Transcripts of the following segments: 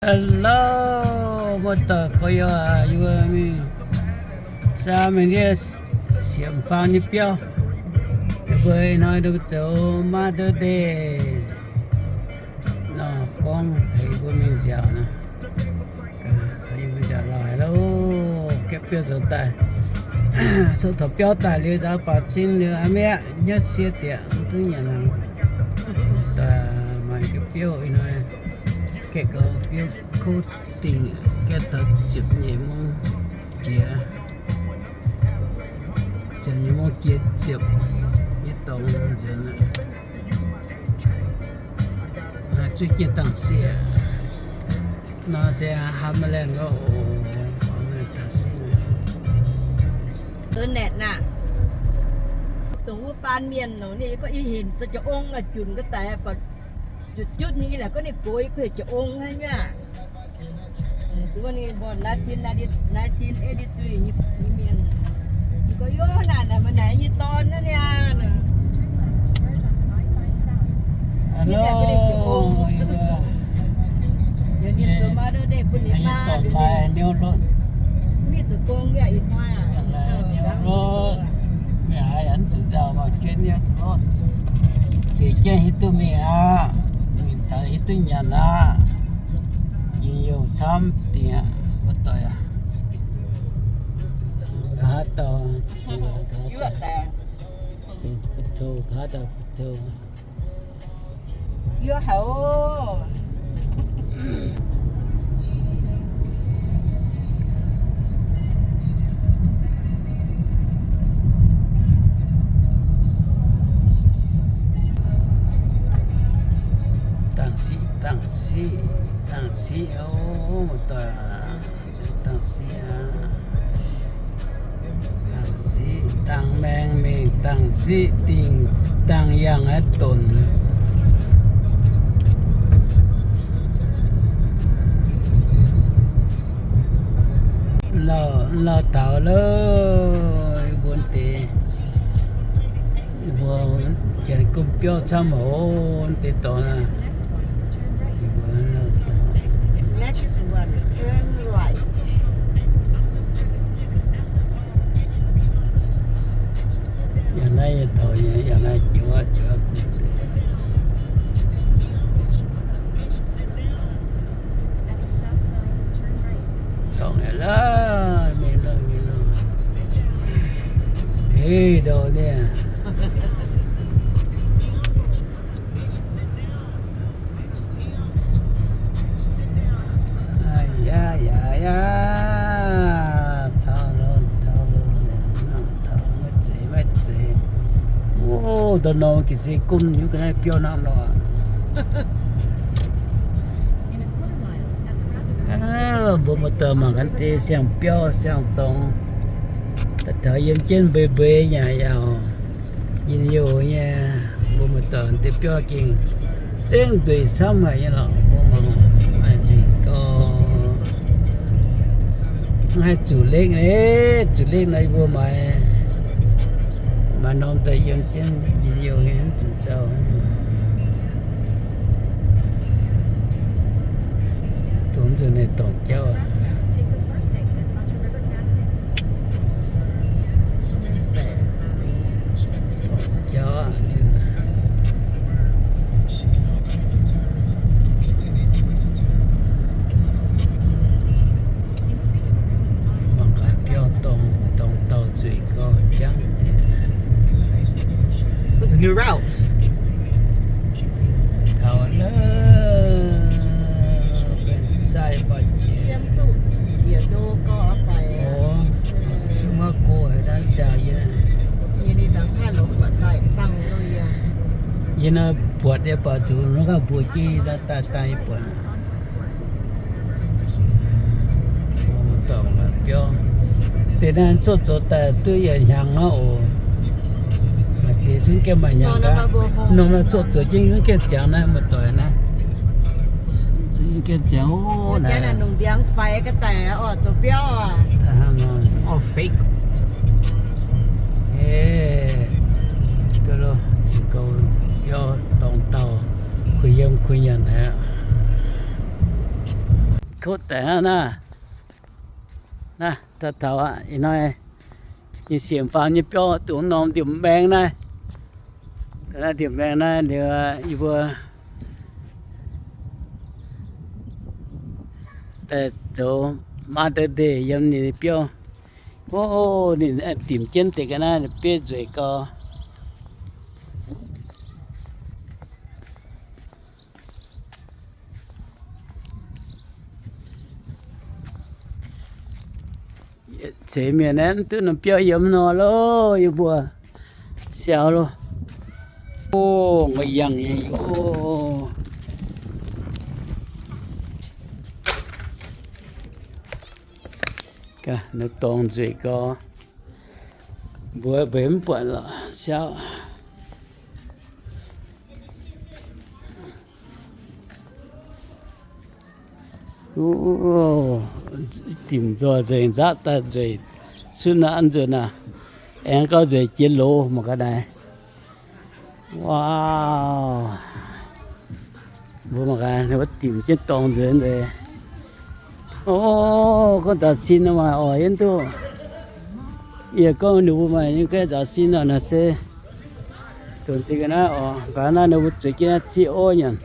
Hello, muoz-doic gorx-youz, yie mbuo mingh saau mingh ndiev Siemx Faang nyei biauv. Yie mbuo ih hnoi zoux Mother's Day nor gorngv tengx yie mbuo mingh nziaauc nor. Yie mbuo nziaauc lorz haaix lauh, gaeqv biouv zoux daaih. Sou taux biauv daaih liuz nzaaux baaux cin liuz aqv mi'aqv, hnyouv sie dieqc mv duqv nyanc nangc. Daaih maaih gaeqv biouv ih hnoi, gaeqv gaux biouv kuv dingh, gaeqv taux ziepc nyeic mungv jiex, ziepc nyeic mungv jiex ziepc nyeic dorngx nzuonx aqv. Zuqc jienv dangx sieqv nor se hnamv maiv laengh oc. Internet naaic, dongh wuov baan mienh nor, ninh gorngv yie hinc zoux jaa-ong, junc ga'daic, baac jutc jutv nyei, yie laaic gorngv ninh gox, yie kuh heuc jaa-ong hnangv nyei aqv. Ninh mbuo nineteen eighty-three nyei mienh, ninh gorngv, Yov, naaic, naaic maaih naaic nyei dorn naaiv niaa. Ninh zoux Mother's Day bun ninh maa, ninh mingh zoux gong yaac ih hnoi aqv. Mv zuqc nzauh, mangc jienv nyei lotv. Zeix jienv hiuv duqv mingh aqv. Mingh taux hiuv duqv nyanc aqv. Yie youh camv dingc aqv, muoz-doic aac. Nqa'haav dauh, nqa'haav dauh, nqa'haav dauh. Dangx siqv, dangx siqv, dangx siqv oc, muoz-doic aac, dangx siqv aqv. Dangx siqv, dangx maeng mingh, dangx siqv dingh, dangx yangh haaix donc. Lauh, lauh taux loh, mbuo deix, mbuo janx gomh biauv camv haic, deix dorngx aac. Yangh naaiv nyei taux, yangh naaiv joux, joux dorngx aqv lorqc, mingh lorqc, mingh lorqc. Ei, ndau niaa. Yaac, yaac, yaac, taux loh, taux loh, taux maiv zeiz, maiv zeiz. Ov, ndau nor ga'naaiv se gomv nyei ga'naaiv biauv hnangv nor. Mbuo muoz-doic mangc gaax deix siang-biauv siang-dorngx, daaih taux yiem jienv mbeix mbeix yaac yaac yinh youh nyei. Mbuo muoz-doic deix biauv gengh zengv nzueic camv haic nyei lorqc. Mbuo mangc gaax, mv haih zuqc lekv, zuqc lekv nor yie mbuo maaiz, maaiz norm daaih yiem jienv yinh youh nyei mv zuqc nzauh. Dongh nzunc naaiv dorngc jauv aqv. Dorngc jauv aqv. Mangc gaax biauv dorngx, dorngx dauh nzueic gau jangv. What's the new route? Taux lorqc, benx zaih mbu'ziex. Oc, mv maaih go haaix daaih ziangx yie. Yie naaiv buatc yie baac zuqc nor gauh mbuox jienv yie daaih daaih yie buatc. Deix naaiv cuotv zoux daaih duqv yietc hnyangx hnangv oc. Maaih deix zungv gengh maaih hnyangx gaax. Norm naaiv cuotv zoux jienv zungv gengh ziangx naaiv, muoz-doic naaiv. Zungv gengh ziangx oc naaiv. All fake. Ei, gauh lo, ziouc gauh biauv dorngx dauh, kuh yiem kuh nyanc haic aqv. kotv daaih hnangv naaiv. Naaiv daaih taux aqv. Ih hnoi nyei sienx faam nyei biauv dongh norm ndiemh maeng naaiv. Naaiv ndiemh maeng naaiv liuz, yie mbuo daaih zoux Mother's Day yiem ninh biauv. O, ninh dimc jienv deix ga'naaiv, ninh bieiv nzueic gau. Ceix mienh naaiv mv duqv norm biauv yiem nor loh, yie mbuo siaaux loh. O, nqa'yangh nyei o. Ga'naaiv dorngx nzueic gau. Mbuox mbuo mv buatc lorqc, siaaux. Dimc nzoih nzengc, nzaqv daaih nzueic, sun naaiv nzueic naaic, aengx gau nzueic jiex loz mangc gaax naaic. Waac, mbuo mangc gaax, ninh mbuo dimc jienv dorngx nzueic nzengc. O, gorngv nzaaux sin maaih oix yie mv duqv. Yie gorngv ninh mbuo maaih nyei gaeqv nzaaux sin nor naaic se donx deix ga'naaiv oc. Mangc gaax naaiv ninh mbuo zueiz jienv naaiv zieqv orv nyanc.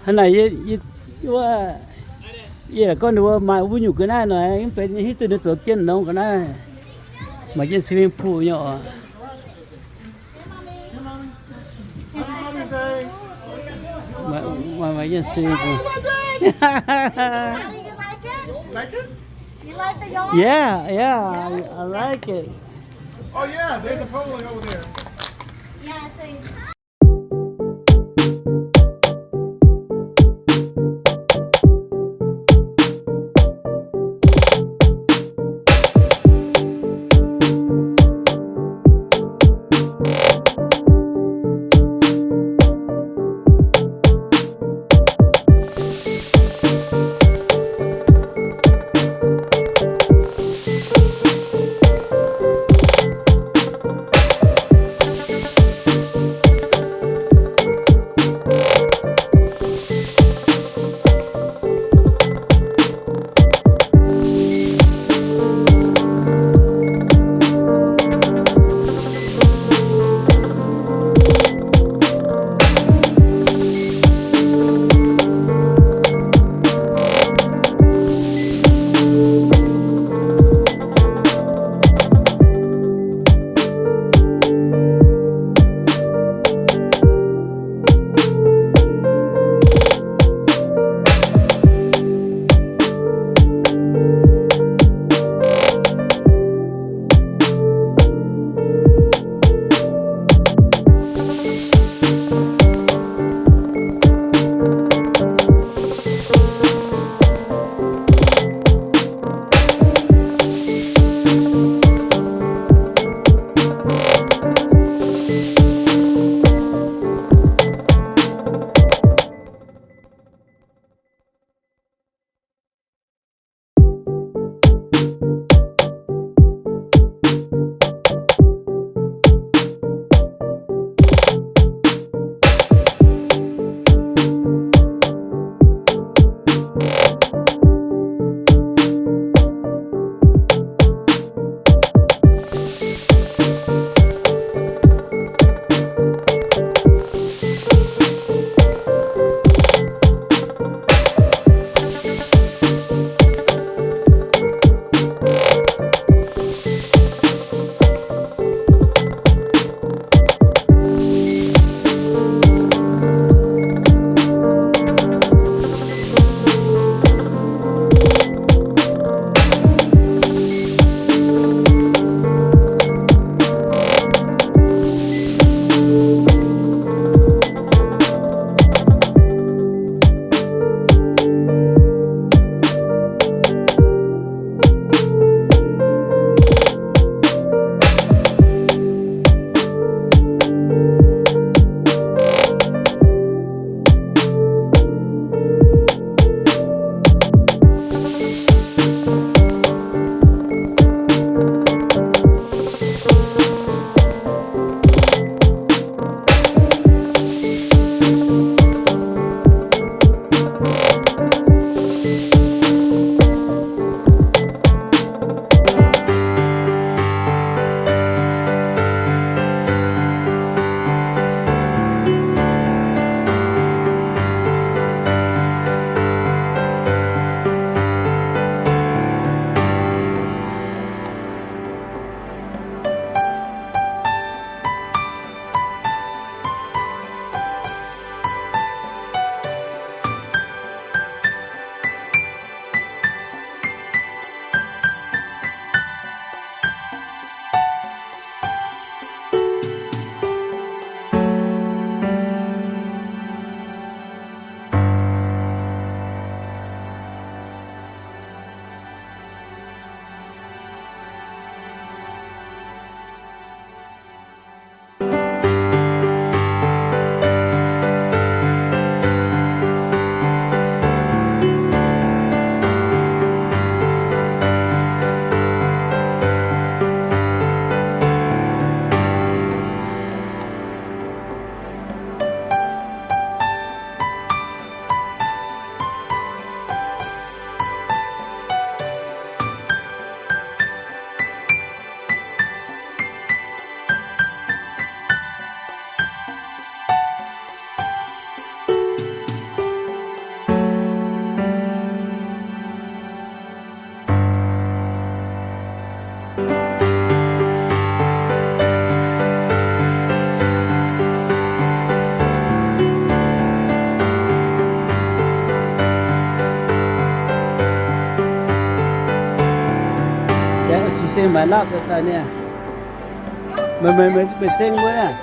Hnangv naaic yie, yie, yie gorngv ninh mbuo maaih wuov nyungc ga'naaiv nor, mv benx hiuv duqv ninh zoux jienv nongx ga'naaiv. Maaih jienv swimming pool nyei oc. Maaih, maaih, maaih jienv swimming pool. Yeah, yeah, I, I like it. Oh yeah, there's a pole over there. Maaih naqv daaih niaa. Meih, meih, meih, meih seng mbuo aqv.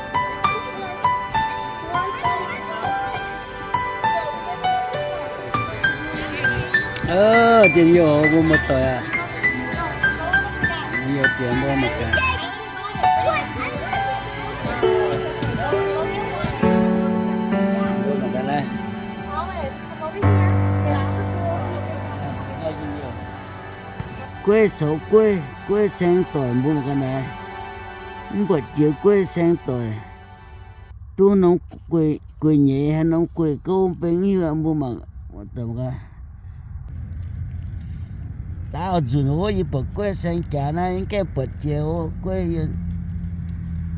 Njien-youh mbuo muoz-doic aqv. Njien-youh diex mbuo mangc gaax. Mbuo mangc gaax naaiv. Gueiv coux gueiv, gueiv saeng doic mbuo mangc gaax naaiv. Mv buatc jiex gueiv saeng doic. Duqv norm gueiv nyeiz haaix norm gueiv gouv beng hiuv mbuo mangc. Daauh nzunc wuov yie buatc gueiv saeng jaax naaiv, yie gaengh buatc jiex wuov gueiv yie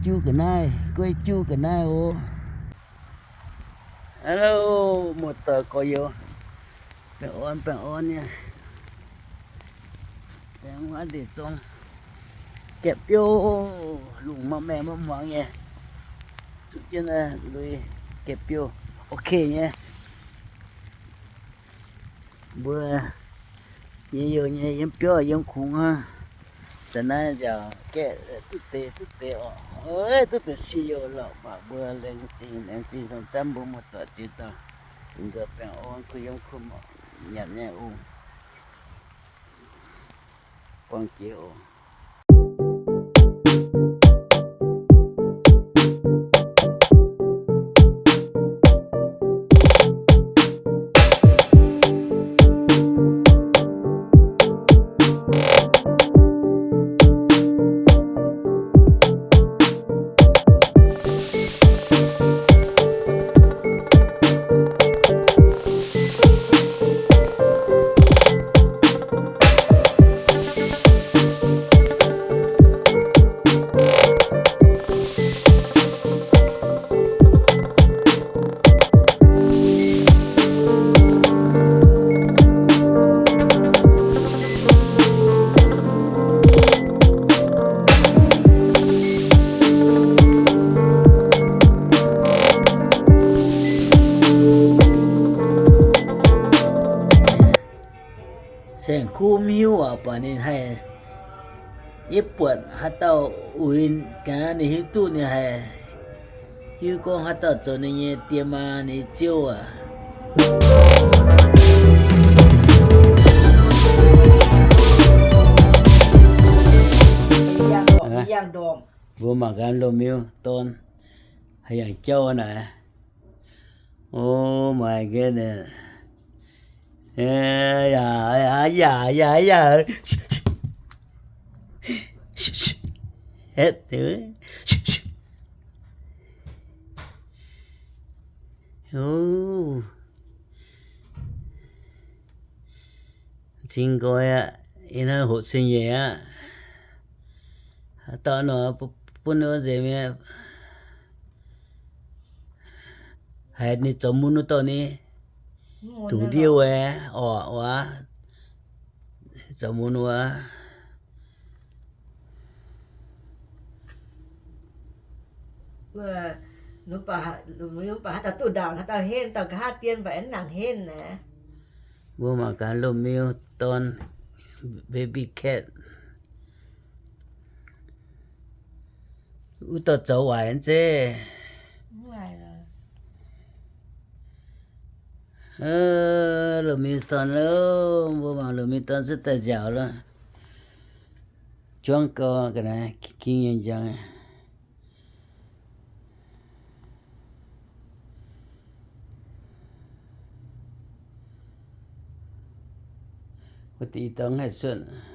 juv ga'naaiv, gueiv juv ga'naaiv oc. Hello, muoz-doic gorx-youz, baengh orn baengh orn nyei. Baengh orn ndeic zong. Gaeqv biouv, lungh maiv maengh maiv muangx nyei. Zuqc jienv lui gaeqv biouv, ok nyei. Mbuo nyei youh nyei yiem biauv yiem kungx hnangv. Zanc naaiv nziaauc gaeqv duqv deix duqv deix oc. Duqv deix si youh lorqc, baac mbuo laengz zingh, laengz zingh zong zanv mbuo muoz-doic ziex dauh, nzuonx baengh orn kuh yiem kuh nyanc nyei oc. Buangh jiex oc. Saeng-kuv mv hiuv waac, buatc ninh haih, yie buatc haaix dauh uix gaax ninh hiuv duqv ninh haih hiuv gorngv haaix dauh zoux ninh nyei die maa, ninh nyei ziouv aac. Mbuo mangc gaax loz-miuv dorn haaix yangh jauv naaic. Oh my goodness. Yaac, yaac, yaac, yaac. Cing nqoi aqv, ih hnoi hoqc cing-nyeic aqv. Haaix dauh nor bun wuov nzengc mi'aqv. Haiz ninh zoux mun wuov dorh ni, dungx ndiev wuov orqc wuov, zoux mun wuov. Mv baac haaix dauh duqv ndaauc, haaix dauh henv, dauh nqa'haav dien mv baac aengx nangc henv naaic. Mbuo mangc gaax loz-miuv dorn, baby cat. Wuov dauh zoux waaic zeiv. Loz-miuv dorn loh, mbuo mangc loz-miuv dorn cuotv daaih nziaauc loh. Juangv gau ga'naaiv ging nyei njang. Wuov deix i dorngx haih cuotv.